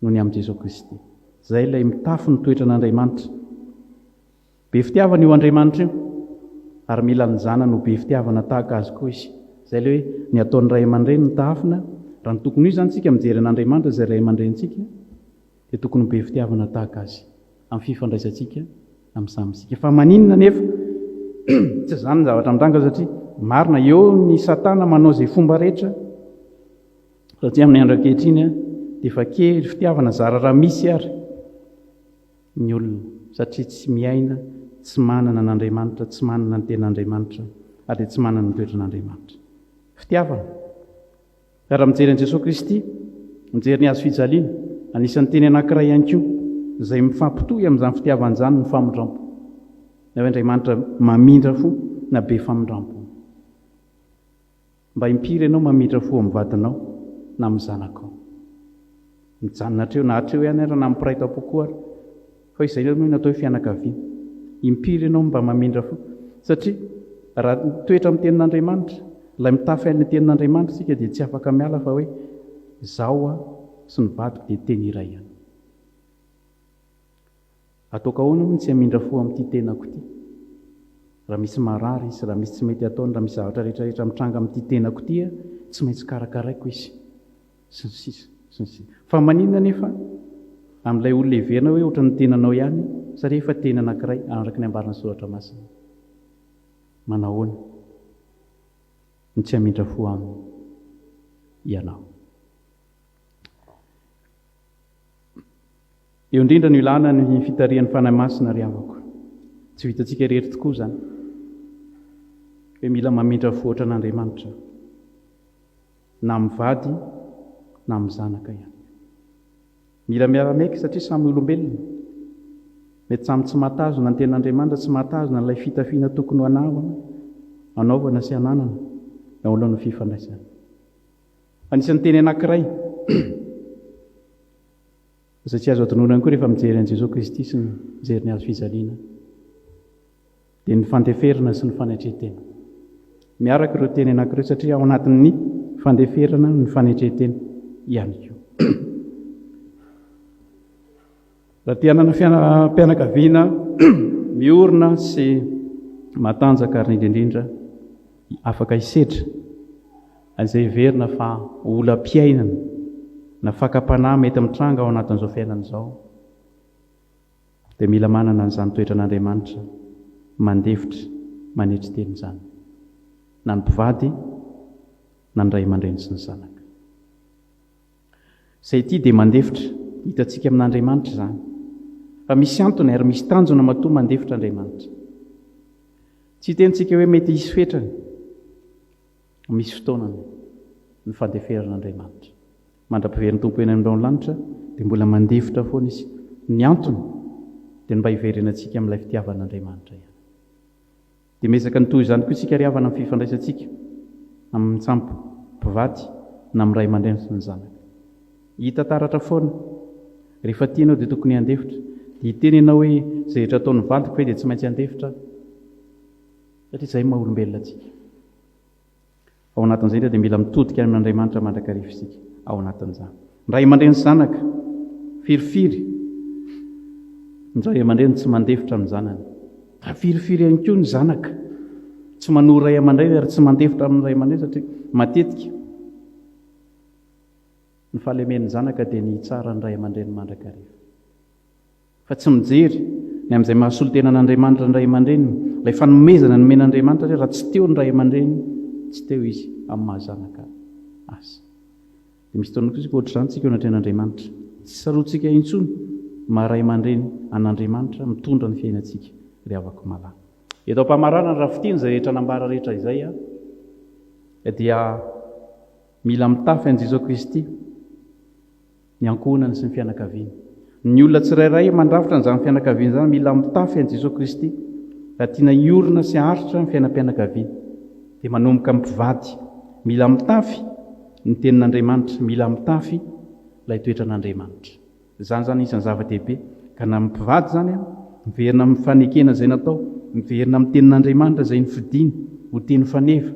noho ny amin'i Jesoa Kristy. Izay ilay mitafy ny toetran'Andriamanitra. Be fitiavana io Andriamanitra io, ary mila ny zanany ho be fitiavana tahaka Azy koa izy. Izay ilay hoe ny ataon'ny ray aman-dreny no tahafina, raha ny tokony ho izy izany isika mijery an'Andriamanitra izay ray aman-drenintsika dia tokony ho be fitiavana tahaka Azy amin'ny fifandraisantsika amin'ny samy isika. Fa maninona anefa tsy izany ny zavatra mitranga satria marina eo ny satana manao izay fomba rehetra satria amin'ny andro ankehitriny dia efa kely fitiavana zara raha misy ary ny olona satria tsy miaina, tsy manana an'Andriamanitra, tsy manana ny ten'Andriamanitra ary dia tsy manana ny toetran'Andriamanitra. Fitiavana. Ka raha mijery an'i Jesoa Kristy, mijery ny hazo fijaliana, anisan'ny teny anankiray ihany koa izay mifampitohy amin'izany fitiavana izany ny famindrampo. Na hoe Andriamanitra mamindra fo na be famindrampo. Mba impiry ianao mamindra fo amin'ny vadinao na amin'ny zanakao? Mijanona hatreo na hatreo ihany ary na amin'ny mpiray tampo koa ary. Fa izay aloha no atao hoe fianakaviana. Impiry ianao mba mamindra fo? Satria raha mitoetra amin'ny tenin'Andriamanitra, ilay mitafy an'ilay tenin'Andriamanitra isika dia tsy afaka miala fa hoe izaho sy ny vadiko dia teny iray ihany. Ataoko ahoana moa ny tsy hamindra fo amin'ity tenako ity? Raha misy marary izy, raha misy tsy mety ataony, raha misy zavatra rehetra rehetra mitranga amin'ity tenako ity, tsy maintsy karakaraiko izy. Sy ny sisa, sy ny sisa. Fa maninona anefa amin'ilay olona heverina hoe ohatran'ny tenanao ihany, satria efa tena anankiray, araka ny ambaran'ny Soratra Masina. Manahoana no tsy hamindra fo aminy ianao? Eo indrindra no ilana ny fitarihan'ny Fanahy Masina ry havako. Tsy vitantsika irery tokoa izany. Hoe mila mamindra fo ohatran'Andriamanitra. Na amin'ny vady na amin'ny zanaka ihany. Mila miara-miaiky satria samy olombelona. Mety samy tsy mahatazona ny tenin'Andriamanitra, tsy mahatazona an'ilay fitafiana tokony ho anaovana, anaovana sy ananana eo alohan'ny fifandraisana. Anisan'ny teny anankiray izay tsy azo adinoina ihany koa rehefa mijery an'i Jesoa Kristy sy ny mijery ny hazo fijaliana dia ny fandeferana sy ny fanetren-tena. Miaraka ireo teny anankiroa satria ao anatin'ny fandeferana ny fanetren-tena ihany koa. Raha te hanana fiainam-pianakaviana miorina sy matanjaka ary indrindra indrindra afaka hisedra izay heverina fa olam-piainana na fakam-panahy mety mitranga ao anatin'izao fiainana izao, dia mila manana an'izany toetran'Andriamanitra mandefitra, manetry tena izany, na ny mpivady na ny ray aman-dreny sy ny zanaka. Izay tia dia mandefitra. Hitantsika amin'Andriamanitra izany. Fa misy antony ary misy tanjona matoa mandefitra Andriamanitra. Tsy hiteny tsika hoe mety hisy fetrany. Misy fotoanany ny fandeferan'Andriamanitra. Mandra-piverin'ny Tompo eny amin'ny rahon'ny lanitra dia mbola mandefitra foana Izy. Ny antony dia ny mba hiverenantsika amin'ilay fitiavan'Andriamanitra ihany. Dia miezaka ny toy izany koa isika ry havana amin'ny fifandraisantsika amin'ny samy mpivady na amin'ny ray aman-dreny sy ny zanaka. Hita taratra foana. Rehefa tia ianao dia tokony handefitra. Dia hiteny ianao hoe izay rehetra ataon'ny vadiko ve dia tsy maintsy handefitra aho? Satria izay maha olombelona antsika. Ao anatin'izay indrindra dia mila mitodika any amin'Andriamanitra mandrakariva isika ao anatin'izany. Ny ray aman-dreny sy zanaka, firifiry ny ray aman-dreny tsy mandefitra amin'ny zanany. Ary firifiry ihany koa ny zanaka tsy manoa ray aman-dreny ary tsy mandefitra amin'ny ray aman-dreny satria matetika ny fahalemen'ny zanaka dia ny hitsara ny ray aman-dreny mandrakariva. Fa tsy mijery ny amin'izay maha solontena an'Andriamanitra ny ray aman-dreniny, ilay fanomezana nomen'Andriamanitra satria raha tsy teo ny ray aman-dreny, tsy teo izy amin'ny maha zanaka azy. Dia misy fotoana koa isika ohatr'izany tsika eo anatrehan'Andriamanitra. Tsy tsaroantsika intsony maha ray aman-dreny an'Andriamanitra mitondra ny fiainantsika ry havako malala. Eto am-pamaranana raha fintinina izay rehetra nambara rehetra izay dia mila mitafy an'i Jesoa Kristy. Ny ankohonany sy ny fianakaviany. Ny olona tsirairay mandrafitra an'izany fianakaviana izany mila mitafy an'i Jesoa Kristy raha tiana hiorina sy haharitra ny fiainam-pianakaviana. Dia manomboka amin'ny mpivady. Mila mitafy ny tenin'Andriamanitra, mila mitafy ilay toetran'Andriamanitra. Izany izany anisan'ny zava-dehibe. Ka na amin'ny mpivady izany, miverina amin'ny fanekena izay natao, miverina amin'ny tenin'Andriamanitra izay nofidiny ho teny faneva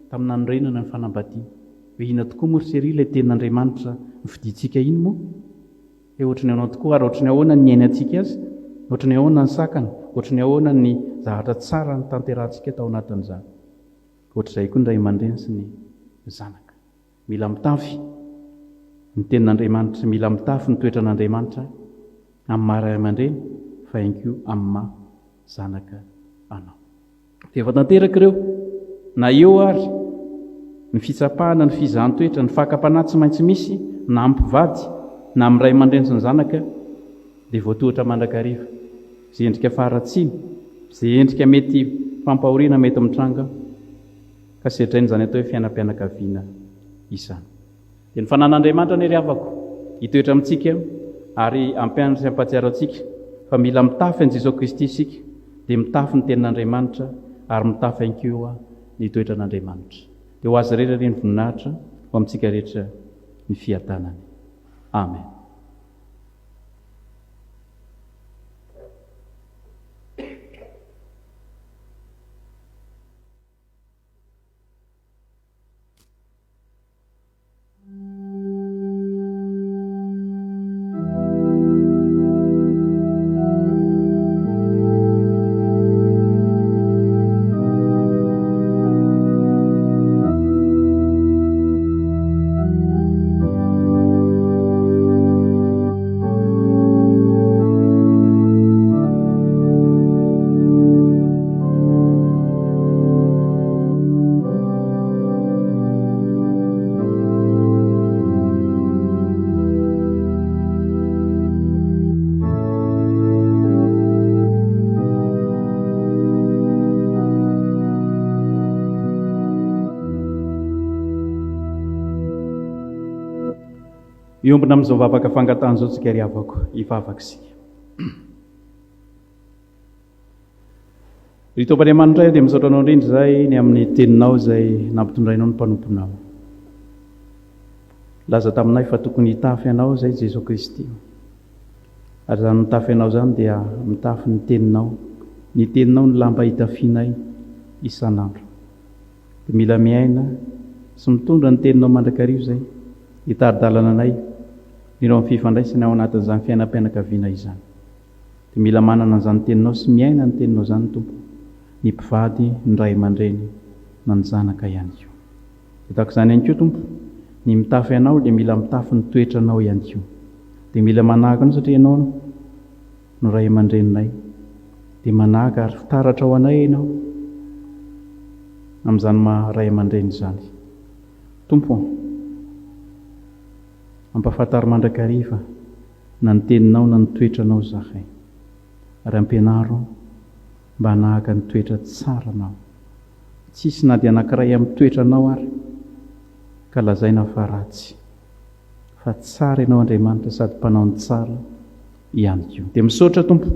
tamin'ny nanorenana ny fanambadiana. Hoe inona tokoa moa ry Cherie ilay tenin'Andriamanitra nofidintsika iny moa? Hoe ohatry ny ahoana tokoa ary ohatry ny ahoana ny niainantsika azy? Ohatry ny ahoana ny sakana? Ohatry ny ahoana ny zavatra tsara notanterahantsika tao anatin'izany? Ohatr'izay koa ny ray aman-dreny sy ny zanaka. Mila mitafy ny tenin'Andriamanitra, mila mitafy ny toetran'Andriamanitra amin'ny maha ray aman-dreny fa ihany koa amin'ny maha zanaka anao. Dia efa tanteraka ireo, na eo ary ny fitsapana, ny fizahan-toetra, ny fakam-panahy tsy maintsy misy na amin'ny mpivady na amin'ny ray aman-dreny sy ny zanaka dia voatohitra mandrakariva. Izay endrika faharatsiana, izay endrika mety fampahoriana mety mitranga ka sedraina izany atao hoe fiainam-pianakaviana izany. Dia ny fanan'Andriamanitra anie ry havako hitoetra amintsika ary hampianatra sy hampahatsiaro antsika fa mila mitafy an'i Jesoa Kristy isika, dia mitafy ny tenin'Andriamanitra ary mitafy ihany koa ny toetran'Andriamanitra. Dia ho Azy irery anie ny voninahitra, ho amintsika rehetra ny fiadanany. Amen. Hiombona amin'izao vavaka fangatahana izao tsika ry havako, hivavaka isika. Ry Tompo Andriamanitray ô dia misaotra Anao indrindra izahay ny amin'ny Teninao izay nampitondrainao ny mpanomponao. Nilaza taminay fa tokony hitafy Anao izay Jesoa Kristy. Ary izany mitafy Anao izany dia mitafy ny Teninao. Ny Teninao no lamba itafianay isan'andro. Dia mila miaina sy mitondra ny Teninao mandrakariva izay hitari-dalana anay indrindra ao amin'ny fifandraisana ao anatin'izany fiainam-pianakaviana izany. Dia mila manana an'izany teninao sy miaina ny teninao izany Tompo, ny mpivady, ny ray aman-dreny, na ny zanaka ihany koa. Dia tahaka izany ihany koa Tompo, ny mitafy Anao dia mila mitafy ny toetranao ihany koa. Dia mila manahaka Anao satria Ianao no ray aman-dreninay. Dia manahaka ary fitaratra ho anay Ianao amin'izany maha ray aman-dreny izany. Tompo ô, ampahafantaro mandrakariva na ny teninao na ny toetranao zahay ary ampianaro mba hanahaka ny toetra tsaranao. Tsisy na dia anankiray amin'ny toetranao ary ka lazaina fa ratsy. Fa tsara ianao Andriamanitra sady mpanao ny tsara ihany koa. Dia misaotra Tompo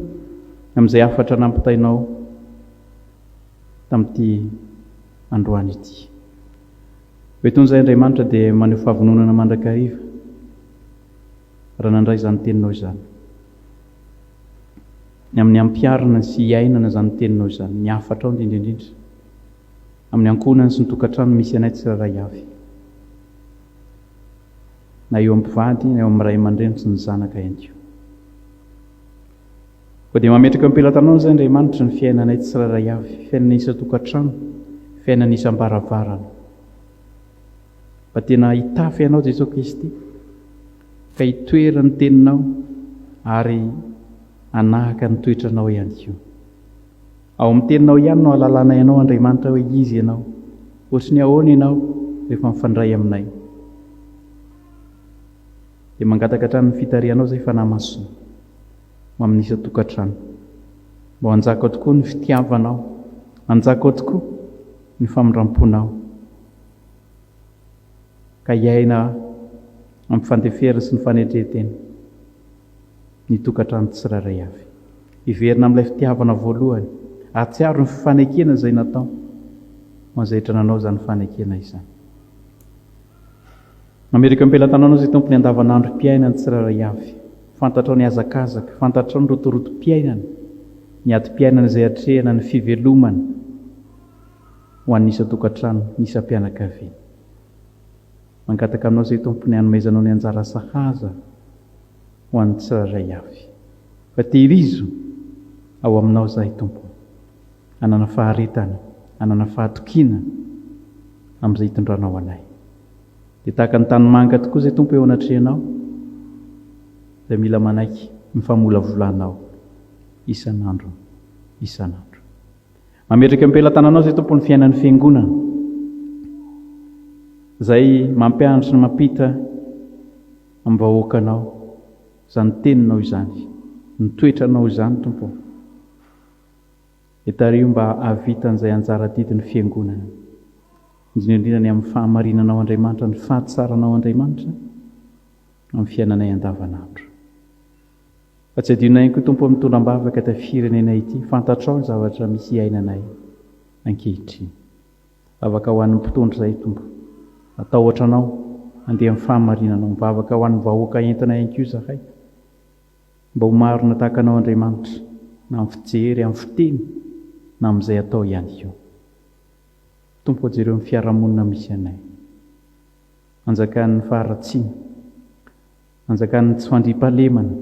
amin'izay hafatra nampitainao tamin'ity androany ity. Ho itony izahay Andriamanitra dia maneho fahavononana mandrakariva. raha nandray izany teninao izany. Ny amin'ny hampiharana sy hiainana izany teninao izany, ny hafatrao indrindra indrindra, amin'ny ankohonana sy ny tokantrano misy anay tsirairay avy. Na eo amin'ny mpivady, na eo amin'ny ray aman-dreny sy ny zanaka ihany koa. Koa dia mametraka eo am-pelatanao izay Andriamanitra ny fiainanay tsirairay avy, fiainana isan-tokantrano, fiainana isam-baravarana. Mba tena hitafy Anao Jesoa Kristy ka hitoera ny Teninao ary hanahaka ny toetranao ihany koa. Ao amin'ny Teninao ihany no ahalalanay Anao Andriamanitra hoe iza Ianao, ohatry ny ahoana Ianao rehefa mifandray aminay. Dia mangataka hatrany ny fitarihanao izay Fanahy Masina ho amin'ny isan-tokantrano. Mba ho hanjaka ao tokoa ny fitiavanao, hanjaka ao tokoa ny famindram-ponao. ka hiaina amin'ny fandeferana sy ny fanetren-tena ny tokantrano tsirairay avy. Hiverina amin'ilay fitiavana voalohany, hahatsiaro ny fifanekena izay natao ho an'izay rehetra nanao izany fanekena izany. Mametraka eo am-pelatananao izay Tompo ny andavanandrom-piainan'ny tsirairay avy. Fantatrao ny hazakazaka, fantatrao ny rotorotom-piainana, ny adim-piainana izay atrehina, ny fivelomana. ho an'ny isan-tokantrano, ny isam-pianakaviana. Mangataka Aminao izay Tompo ny hanomezanao ny anjara sahaza ho an'ny tsirairay avy. Fa tehirizo ao Aminao izahay Tompo, hanana faharetana, hanana fahatokiana. amin'izay hitondranao anay. Dia tahaka ny tanimanga tokoa izay Tompo eo anatrehanao, izay mila manaiky ny famolavolanao isan'andro isan'andro. Mametraka eo am-pelatananao izay Tompo ny fiainan'ny Fiangonana, izay mampianatra sy mampita amin'ny vahoakanao izany teninao izany, ny toetranao izany Tompo ô. Dia tariho mba hahavita an'izay anjara adidin'ny Fiangonana, indrindra indrindra ny amin'ny fahamarinanao Andriamanitra, ny fahatsaranao Andriamanitra amin'ny fiainanay andavanandro. Fa tsy adinonay ihany koa Tompo mitondra am-bavaka ity firenena ity, fantatrao ny zavatra misy iainanay ankehitriny. Vavaka ho an'ny mpitondra izahay Tompo, matahotra Anao, handeha amin'ny fahamarinanao, mivavaka ho an'ny vahoaka entina ihany koa izahay, mba ho marina tahaka Anao Andriamanitra, na amin'ny fijery, amin'ny fiteny, na amin'izay atao ihany koa. Tompo ô jereo ny fiarahamonina misy anay. Anjakan'ny faharatsiana. Anjakan'ny tsy fandriampahalemana,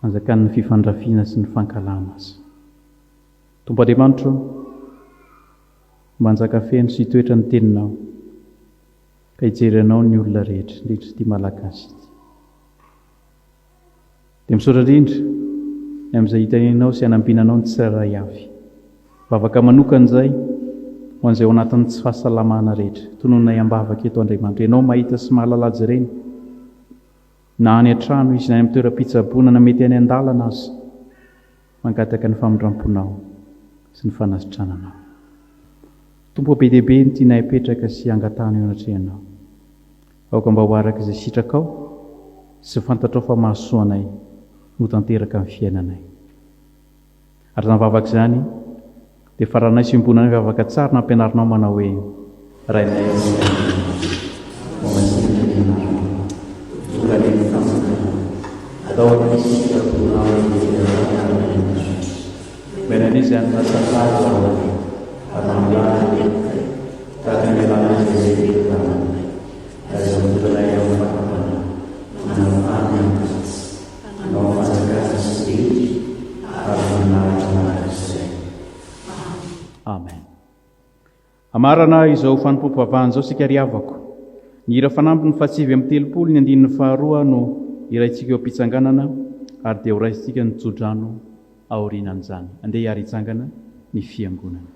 anjakan'ny fifandrafiana sy ny fankahalana aza. Tompo Andriamanitro ô, mba hanjaka feno sy hitoetra ny Teninao, ka hijery Anao ny olona rehetra, indrindra ity Malagasy ity. Dia misaotra indrindra ny amin'izay hitahianao sy hanambinanao ny tsirairay avy. Vavaka manokana izay ho an'izay ao anatin'ny tsy fahasalamana rehetra. Tonononay am-bavaka eto Andriamanitra. Ianao mahita sy mahalala azy ireny. Na any an-trano izy, na any amin'ny toeram-pitsaboana, na mety any an-dalana aza. Mangataka ny famindram-ponao sy ny fanasitrananao. Tompo ô, be dia be ny tianay apetraka sy angatahana eo anatrehanao. Aoka mba ho araka izay sitrakao sy fantatrao fa mahasoa anay no tanteraka ny fiainanay. Ary izany vavaka izany dia faranay sy iombonanay vavaka tsara nampianarinao manao hoe. Rainay izay any an-danitra, hohamasinina ny anaranao, ho tonga anie ny fanjakanao, atao anie ny sitraponao ety an-tany araka ny any an-danitra. Omena anie izay hanina sahaza ho anay, ary mamelà ny helokay, tahaka ny hamelanay izay meloka aminay. Ary aza mitondra anay amin'ny fakam-panahy, manafà ny amin'ny ratsy. Anao fanjakana sy hery ary voninahitra mandrakizay. Amen. Hamarana izao fanompoam-pivavahana izao isika ry havako. Ny hira fanampiny fahasivy amby 30 ny andininy faharoa no hiraintsika eo am-pitsanganana ary dia horaisintsika ny tsodrano aorianan'izany. Andeha hiary hitsangana ny fiangonana.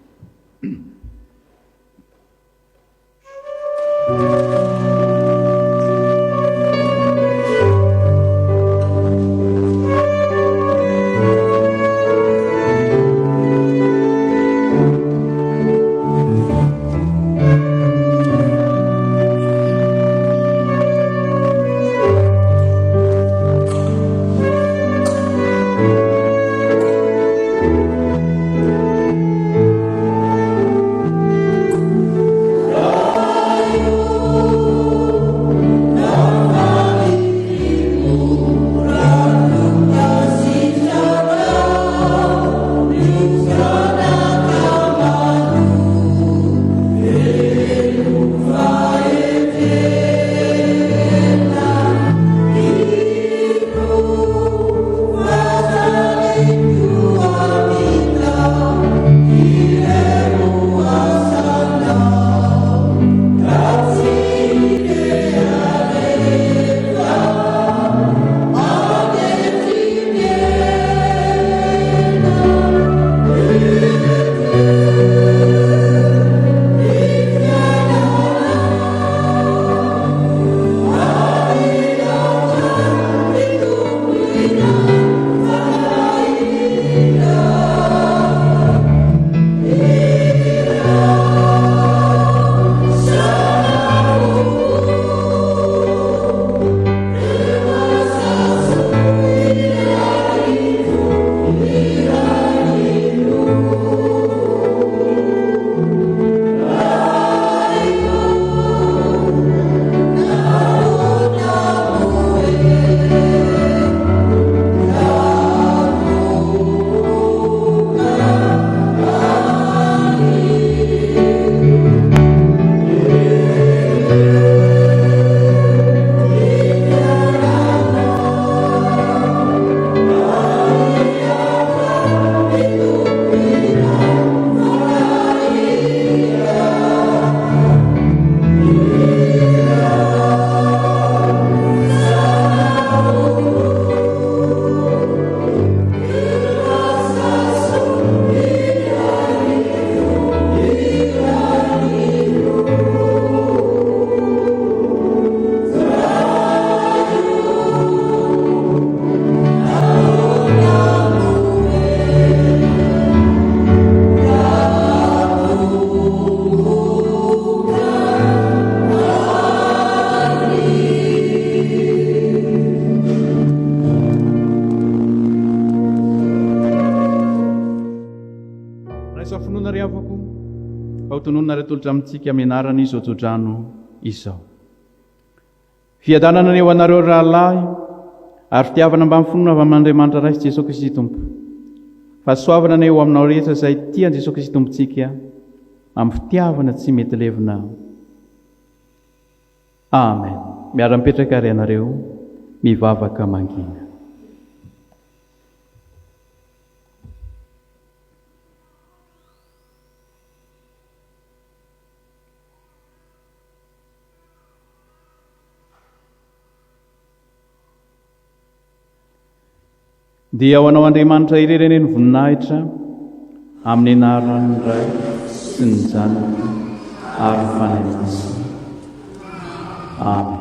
tononina ry havako fa ho tononina ary atolotra amintsika amin'ny anarany izao tsodrano izao. Fiadanana anie ho anareo ry rahalahy, ary fitiavana ambany finoana avy amin'Andriamanitra Ray sy Jesoa Kristy Tompo. Fahasoavana anie ho aminao rehetra izay tia an'i Jesoa Kristy Tompontsika amin'ny fitiavana tsy mety levona. Amen. Miara-mipetraka ary ianareo mivavaka mangina. Dia ho anao Andriamanitra irery anie ny voninahitra amin'ny anaran'ny Ray sy ny Zanaka ary ny Fanahy Masina. Amen.